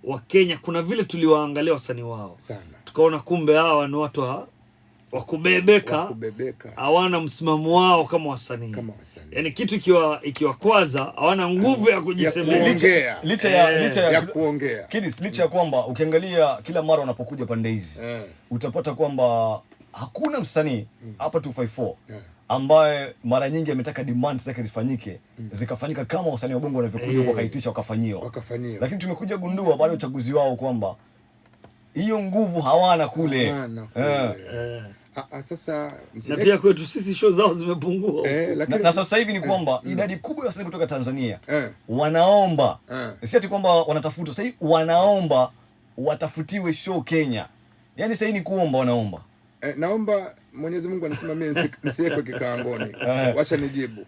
Wakenya kuna vile tuliwaangalia wasanii wao sana, tukaona kumbe hawa ni watu wa kubebeka, wa kubebeka, hawana msimamo wao kama wasanii. Kama wasanii. Yani kitu ikiwakwaza hawana nguvu ya kujisemea. Kuongea. Licha ya ya kuongea. Kidis, licha ya kwamba ukiangalia kila mara wanapokuja pande hizi utapata kwamba hakuna msanii hapa 254 ambaye mara nyingi ametaka demand zake zifanyike zikafanyika kama wasanii wa bongo wanavyokuja wakaitisha wakafanyiwa. Wakafanyiwa. Lakini tumekuja gundua baada ya uchaguzi wao kwamba hiyo nguvu hawana kule. Hawana kule. Ah, ah, sasa Na pia kwetu sisi show zao zimepungua. Lakini Na sasa hivi ni kwamba idadi kubwa ya wasanii kutoka Tanzania wanaomba, si ati kwamba wanatafuta, sasa hivi wanaomba watafutiwe show Kenya. Yaani sasa hii ni kuomba, wanaomba. Naomba Mwenyezi Mungu anisimamie nisiwekwe kikaangoni. Wacha nijibu.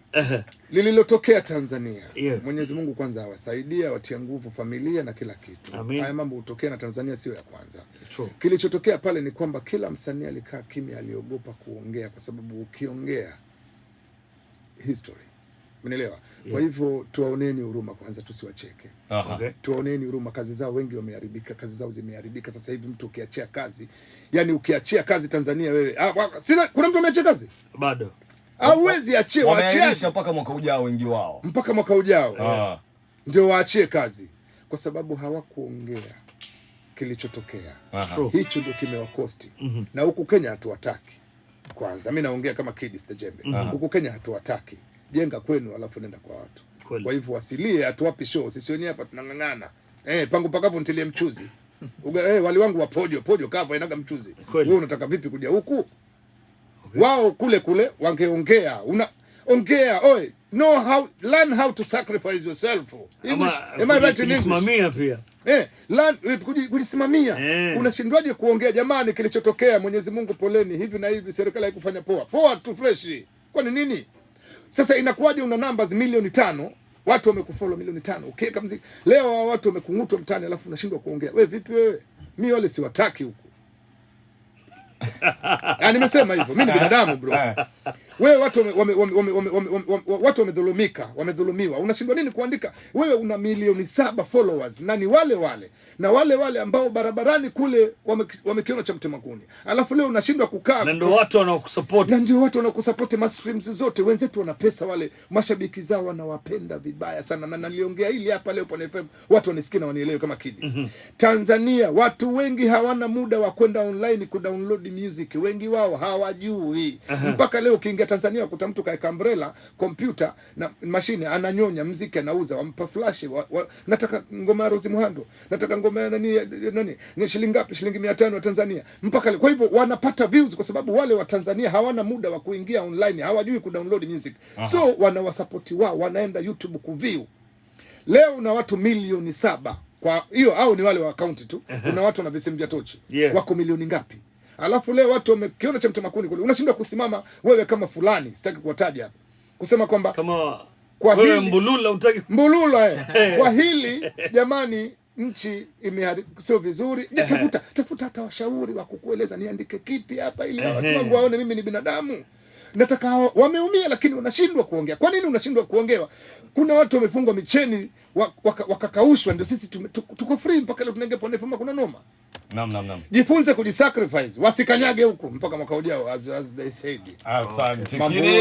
Lililotokea Tanzania. Mwenyezi Mungu kwanza awasaidie, awatie nguvu familia na kila kitu. Amin. Haya mambo hutokea na Tanzania sio ya kwanza. True. Kilichotokea pale ni kwamba kila msanii alikaa kimya, aliogopa kuongea kwa sababu ukiongea history. Umeelewa? Kwa hivyo tuwaoneni huruma kwanza, tusiwacheke. Tuwaoneni huruma, kazi zao wengi wameharibika, kazi zao zimeharibika. Sasa hivi mtu ukiachia kazi, yani ukiachia kazi Tanzania wewe, sina, kuna mtu ameachia kazi? Bado. Hauwezi achia, Wameahirisha waachiaje? Mpaka mwaka ujao wengi wao. Mpaka mwaka ujao ndio waachie kazi, kwa sababu hawakuongea kilichotokea. True. Hicho ndio kimewakosti. Na huku Kenya hatuwataki. Kwanza mi naongea kama Kidis the Jembe. Huku Kenya hatuwataki. Jenga kwenu alafu nenda kwa watu. Kwa hivyo wasilie, hatuwapi show. Sisi wenyewe hapa tunang'ang'ana. Pangu pakavu ntilie mchuzi. Wali wangu wa pojo, pojo kavu inaga mchuzi. Wewe unataka vipi kuja huku? Wao kule kule wangeongea. Una ongea, oi, know how learn how to sacrifice yourself. English, Ama am I right in English? Kujisimamia pia. Learn kujisimamia. Unashindwaje kuongea, jamani, kilichotokea, Mwenyezi Mungu poleni, hivi na hivi, serikali haikufanya poa. Poa tu fresh. Kwani nini? Sasa inakuwaje una numbers milioni 5, watu wamekufollow milioni 5, ukiweka mziki leo hao watu wamekung'utwa mtaani, alafu unashindwa kuongea. We vipi wewe? Mi wale siwataki huku. Ah, nimesema hivyo. Mimi ni binadamu, bro. Wewe watu watu wamedhulumika, wamedhulumiwa. Unashindwa nini kuandika? Wewe una milioni 7 followers na ni wale wale na wale wale ambao barabarani kule wamekiona cha mtema kuni. Alafu leo unashindwa kukaa Na ndio watu wanaokusupport. Na ndio watu wanakusupport ma streams zote. Wenzetu wana pesa wale, mashabiki zao wanawapenda vibaya sana, na naliongea hili hapa leo Pwani FM, watu wanisikie na wanielewe kama Kidis. Tanzania watu wengi hawana muda wa kwenda online kudownload music, wengi wao hawajui. Mpaka leo ukiingia Tanzania kuta mtu kaeka umbrella, kompyuta na mashine, ananyonya mziki, anauza, wampa flash nataka ngoma ya Rose Muhando, nataka ngoma ya nani nani, ni shilingi ngapi? Shilingi 500 ya Tanzania. Mpaka leo. Kwa hivyo wanapata views kwa sababu wale wa Tanzania hawana muda wa kuingia online, hawajui kudownload music, so wanawasapoti wao, wanaenda YouTube kuview. Leo una watu milioni 7 kwa hiyo, au ni wale wa akaunti tu, kuna watu wana visimu vya tochi wako milioni ngapi? Alafu leo watu wamekiona cha mtema kuni kule, unashindwa kusimama wewe kama fulani, sitaki kuwataja hapa, kusema kwamba Kama kwa wewe hili Mbulula utaki Mbulula, eh. Kwa hili jamani, nchi sio vizuri. Je, tafuta tafuta hata washauri wa kukueleza niandike kipi hapa ili watu wangu waone mimi ni binadamu. Nataka wameumia lakini wanashindwa kuongea. Kwa nini unashindwa kuongewa? Kuna watu wamefungwa micheni wakakaushwa, ndio sisi tuko free mpaka leo tunaingia Pwani FM, kuna noma. Naam, naam, naam. Jifunze kujisacrifice, wasikanyage huku mpaka mwaka ujao as they said. Asante. Mambo Kidis.